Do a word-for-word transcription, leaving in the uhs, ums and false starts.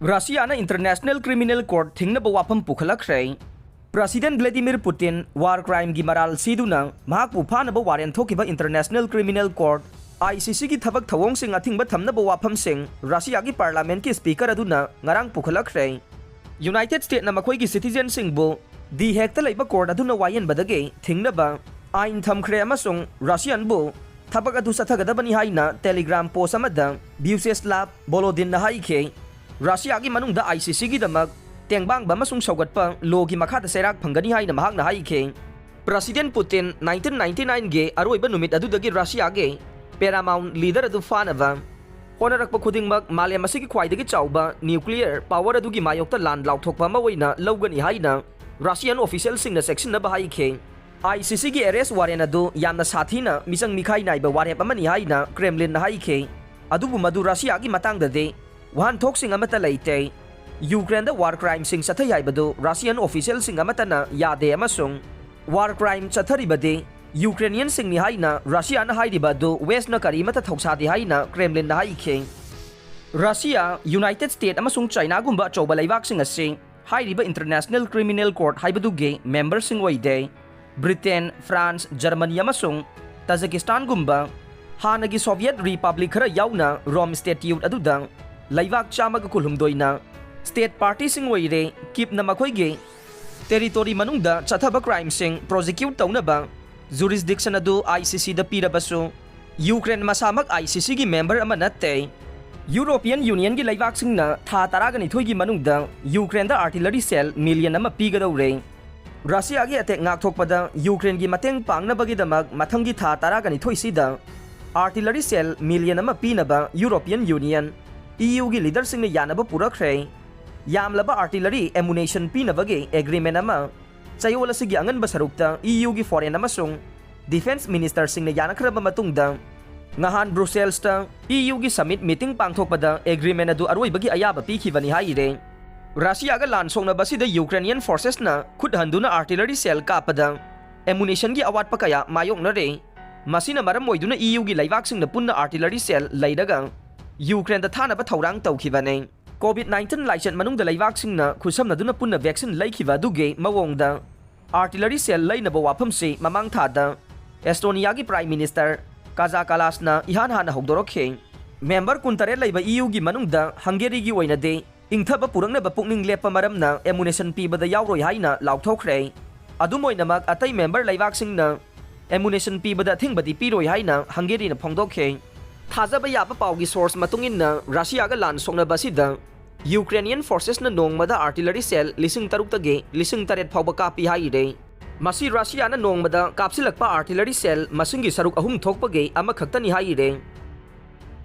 ꯔꯁꯤꯌꯥꯅ International Criminal Court ꯊꯤꯡꯅꯕ ꯋꯥꯐꯝ ꯄꯨꯈꯠꯂꯛꯈ꯭ꯔꯦ꯫ President Vladimir Putin war crimeꯒꯤ ꯃꯔꯥꯜ ꯁꯤꯗꯨꯅ ꯃꯍꯥꯛꯄꯨ ꯐꯥꯅꯕ warrant ꯊꯣꯛꯈꯤꯕ International Criminal Court, ICCꯒꯤ ꯊꯕꯛ ꯊꯧꯑꯣꯡꯁꯤꯡ ꯑꯊꯤꯡꯕ ꯊꯝꯅꯕ ꯋꯥꯐꯝꯁꯤꯡ ꯔꯁꯤꯌꯥꯒꯤ parliamentꯀꯤ speaker ꯑꯗꯨꯅ ꯉꯔꯥꯡ ꯄꯨꯈꯠꯂꯛꯈ꯭ꯔꯦ꯫ United Statesꯅ ꯃꯈꯣꯏꯒꯤ citizenꯁꯤꯡꯕꯨ The Hagueꯇ ꯂꯩꯕ court ꯑꯗꯨꯅ ꯋꯥꯌꯦꯟꯕꯗꯒꯤ ꯊꯤꯡꯅꯕ ꯑꯥꯏꯟ ꯊꯝꯈ꯭ꯔꯦ ꯑꯃꯁꯨꯡ Russianꯕꯨ ꯊꯕꯛ ꯑꯗꯨ ꯆꯠꯊꯒꯗꯕꯅꯤ ꯍꯥꯏꯅ Telegram post ꯑꯃꯗ Vyacheslav Volodinꯅ ꯍꯥꯏꯈꯤ꯫ ꯔꯁꯤꯌꯥꯒꯤ ꯃꯅꯨꯡꯗ ICCꯒꯤꯗꯃꯛ ꯇꯦꯡꯕꯥꯡꯕ ꯑꯃꯁꯨꯡ ꯁꯧꯒꯠꯄ lawꯒꯤ ꯃꯈꯥꯗ ꯆꯩꯔꯥꯛ ꯐꯪꯒꯅꯤ ꯍꯥꯏꯅ ꯃꯍꯥꯛꯅ ꯍꯥꯏꯈꯤ꯫ President Putin nineteen ninety-nineꯒꯤ ꯑꯔꯣꯏꯕ ꯅꯨꯃꯤꯠ ꯑꯗꯨꯗꯒꯤ ꯔꯁꯤꯌꯥꯒꯤ paramount leader ꯑꯗꯨ ꯐꯥꯅꯕ ꯍꯣꯠꯅꯔꯛꯄ ꯈꯨꯗꯤꯡꯃꯛ ꯃꯥꯂꯦꯝ ꯑꯁꯤꯒꯤ ꯈ꯭ꯋꯥꯏꯗꯒꯤ ꯆꯥꯎꯕ nuclear power ꯑꯗꯨꯒꯤ ꯃꯥꯌꯣꯛꯇ ꯂꯥꯟ ꯂꯥꯎꯊꯣꯛꯄ ꯑꯃ ꯑꯣꯏꯅ ꯂꯧꯒꯅꯤ ꯍꯥꯏꯅ Russian officialꯁꯤꯡꯅ ꯆꯦꯛꯁꯤꯟꯅꯕ ꯍꯥꯏꯈꯤ꯫ ICCꯒꯤ arrest warrant ꯑꯗꯨ ꯌꯥꯝꯅ ꯁꯥꯊꯤꯅ ꯃꯤꯆꯪ ꯃꯤꯈꯥꯏ ꯅꯥꯏꯕ ꯋꯥꯔꯦꯞ ꯑꯃꯅꯤ ꯍꯥꯏꯅ Kremlinꯅ ꯍꯥꯏꯈꯤ꯫ ꯑꯗꯨꯕꯨ ꯃꯗꯨ ꯔꯁꯤꯌꯥꯒꯤ ꯃꯇꯥꯡꯗꯗꯤ ꯋꯥꯍꯟꯊꯣꯛꯁꯤꯡ ꯑꯃꯠꯇ ꯂꯩꯇꯦ꯫ ꯌꯨꯀ꯭ꯔꯦꯟꯗ war crimeꯁꯤꯡ ꯆꯠꯊꯩ ꯍꯥꯏꯕꯗꯨ Russian officialꯁꯤꯡ ꯑꯃꯠꯇꯅ ꯌꯥꯗꯦ ꯑꯃꯁꯨꯡ war crime ꯆꯠꯊꯔꯤꯕꯗꯤ Ukrainianꯁꯤꯡꯅꯤ ꯍꯥꯏꯅ ꯔꯁꯤꯌꯥꯅ ꯍꯥꯏꯔꯤꯕ ꯑꯗꯨ Westꯅ ꯀꯔꯤꯃꯠꯇ ꯊꯧꯁꯥꯗꯦ ꯍꯥꯏꯅ Kremlinꯅ ꯍꯥꯏꯈꯤ꯫ ꯔꯁꯤꯌꯥ, United States ꯑꯃꯁꯨꯡ ꯆꯥꯏꯅꯥꯒꯨꯝꯕ ꯑꯆꯧꯕ ꯂꯩꯕꯥꯛꯁꯤꯡ ꯑꯁꯤ ꯍꯥꯏꯔꯤꯕ International Criminal Court ꯍꯥꯏꯕꯗꯨꯒꯤ memberꯁꯤꯡ ꯑꯣꯏꯗꯦ꯫ Britain, France, Germany ꯑꯃꯁꯨꯡ ꯇꯥꯖꯤꯀꯤꯁꯇꯥꯟꯒꯨꯝꯕ ꯍꯥꯟꯅꯒꯤ Soviet Republic ꯈꯔ ꯌꯥꯎꯅ Rome Statute ꯑꯗꯨꯗ ꯂꯩꯕꯥꯛ ꯆꯥꯝꯃꯒ ꯀꯨꯟꯍꯨꯝꯗꯣꯏꯅ state partyꯁꯤꯡ ꯑꯣꯏꯔꯦ꯫ ꯀꯤꯞꯅ ꯃꯈꯣꯏꯒꯤ territory ꯃꯅꯨꯡꯗ ꯆꯠꯊꯕ crimeꯁꯤꯡ prosecute ꯇꯧꯅꯕ jurisdiction ꯑꯗꯨ ICCꯗ ꯄꯤꯔꯕꯁꯨ, ꯌꯨꯀ꯭ꯔꯦꯟ ꯃꯁꯥꯃꯛ ICCꯒꯤ member ꯑꯃ ꯅꯠꯇꯦ꯫ European Unionꯒꯤ ꯂꯩꯕꯥꯛꯁꯤꯡꯅ ꯊꯥ ꯇꯔꯥꯒ ꯅꯤꯊꯣꯏꯒꯤ ꯃꯅꯨꯡꯗ ꯌꯨꯀ꯭ꯔꯦꯟꯗ artillery shell million ꯑꯃ ꯄꯤꯒꯗꯧꯔꯦ꯫ ꯔꯁꯤꯌꯥꯒꯤ attack ꯉꯥꯛꯊꯣꯛꯄꯗ ꯌꯨꯀ꯭ꯔꯦꯟꯒꯤ ꯃꯇꯦꯡ ꯄꯥꯡꯅꯕꯒꯤꯗꯃꯛ ꯃꯊꯪꯒꯤ ꯊꯥ ꯇꯔꯥꯒ ꯅꯤꯊꯣꯏꯁꯤꯗ artillery shell million ꯑꯃ ꯄꯤꯅꯕ European Union, EUꯒꯤ leaderꯁꯤꯡꯅ ꯌꯥꯅꯕ ꯄꯨꯔꯛꯈ꯭ꯔꯦ꯫ ꯌꯥꯝꯂꯕ artillery ammunition ꯄꯤꯅꯕꯒꯤ agreement ꯑꯃ ꯆꯌꯣꯜ ꯑꯁꯤꯒꯤ ꯑꯉꯟꯕ ꯁꯔꯨꯛꯇ EUꯒꯤ foreign ꯑꯃꯁꯨꯡ defence ministerꯁꯤꯡꯅ ꯌꯥꯅꯈ꯭ꯔꯕ ꯃꯇꯨꯡꯗ, ꯉꯍꯥꯟ Brusselsꯇ EUꯒꯤ summit meeting ꯄꯥꯡꯊꯣꯛꯄꯗ agreement ꯑꯗꯨ ꯑꯔꯣꯏꯕꯒꯤ ꯑꯌꯥꯕ ꯄꯤꯈꯤꯕꯅꯤ ꯍꯥꯏꯔꯦ꯫ ꯔꯁꯤꯌꯥꯒ ꯂꯥꯟ ꯁꯣꯛꯅꯕ ꯑꯁꯤꯗ Ukrainian forcesꯅ ꯈꯨꯠ ꯍꯟꯗꯨꯅ artillery shell ꯀꯥꯞꯄꯗ ammunitionꯒꯤ ꯑꯋꯥꯠꯄ ꯀꯌꯥ ꯃꯥꯌꯣꯛꯅꯔꯦ꯫ ꯃꯁꯤꯅ ꯃꯔꯝ ꯑꯣꯏꯗꯨꯅ EUꯒꯤ ꯂꯩꯕꯥꯛꯁꯤꯡꯅ ꯄꯨꯟꯅ artillery shell ꯂꯩꯔꯒ ꯌꯨꯀ꯭ꯔꯦꯟꯗ ꯊꯥꯅꯕ ꯊꯧꯔꯥꯡ ꯇꯧꯈꯤꯕꯅꯤ꯫ COVID nineteen ꯂꯥꯏꯆꯠ ꯃꯅꯨꯡꯗ ꯂꯩꯕꯥꯛꯁꯤꯡꯅ ꯈꯨꯠꯁꯝꯅꯗꯨꯅ ꯄꯨꯟꯅ vaccine ꯂꯩꯈꯤꯕ ꯑꯗꯨꯒꯤ ꯃꯑꯣꯡꯗ artillery shell ꯂꯩꯅꯕ ꯋꯥꯐꯝꯁꯤ ꯃꯃꯥꯡ ꯊꯥꯗ ꯑꯦꯁꯇꯣꯅꯤꯌꯥꯒꯤ Prime Minister ꯀꯥꯖꯥ ꯀꯥꯂꯥꯁꯅ ꯏꯍꯥꯟ ꯍꯥꯟꯅ ꯍꯧꯗꯣꯔꯛꯈꯤ꯫ Member ꯀꯨꯟꯇꯔꯦꯠ ꯂꯩꯕ E Uꯒꯤ ꯃꯅꯨꯡꯗ ꯍꯪꯒꯦꯔꯤꯒꯤ ꯑꯣꯏꯅꯗꯤ ꯏꯪꯊꯕ ꯄꯨꯔꯛꯅꯕ ꯄꯨꯛꯅꯤꯡ ꯂꯦꯞꯄ ꯃꯔꯝꯅ ammunition ꯄꯤꯕꯗ ꯌꯥꯎꯔꯣꯏ ꯍꯥꯏꯅ ꯂꯥꯎꯊꯣꯛꯈ꯭ꯔꯦ꯫ ꯑꯗꯨꯝ ꯑꯣꯏꯅꯃꯛ, ꯑꯇꯩ member ꯂꯩꯕꯥꯛꯁꯤꯡꯅ ammunition ꯄꯤꯕꯗ ꯑꯊꯤꯡꯕꯗꯤ ꯄꯤꯔꯣꯏ ꯍꯥꯏꯅ ꯍꯪꯒꯦꯔꯤꯅ ꯐꯣꯡꯗꯣꯛꯈꯤ꯫ ꯊꯥꯖꯕ ꯌꯥꯕ ꯄꯥꯎꯒꯤ source ꯃꯇꯨꯡ ꯏꯟꯅ, ꯔꯁꯤꯌꯥꯒ ꯂꯥꯟ ꯁꯣꯛꯅꯕ ꯑꯁꯤꯗ Ukrainian forcesꯅ ꯅꯣꯡꯃꯗ artillery shell ꯂꯤꯁꯤꯡ ꯇꯔꯨꯛꯇꯒꯤ ꯂꯤꯁꯤꯡ ꯇꯔꯦꯠ ꯐꯥꯎꯕ ꯀꯥꯞꯄꯤ ꯍꯥꯏꯔꯦ꯫ ꯃꯁꯤ ꯔꯁꯤꯌꯥꯅ ꯅꯣꯡꯃꯗ ꯀꯥꯞꯁꯤꯜꯂꯛꯄ artillery shell ꯃꯁꯤꯡꯒꯤ ꯁꯔꯨꯛ ꯑꯍꯨꯝ ꯊꯣꯛꯄꯒꯤ ꯑꯃꯈꯛꯇꯅꯤ ꯍꯥꯏꯔꯦ꯫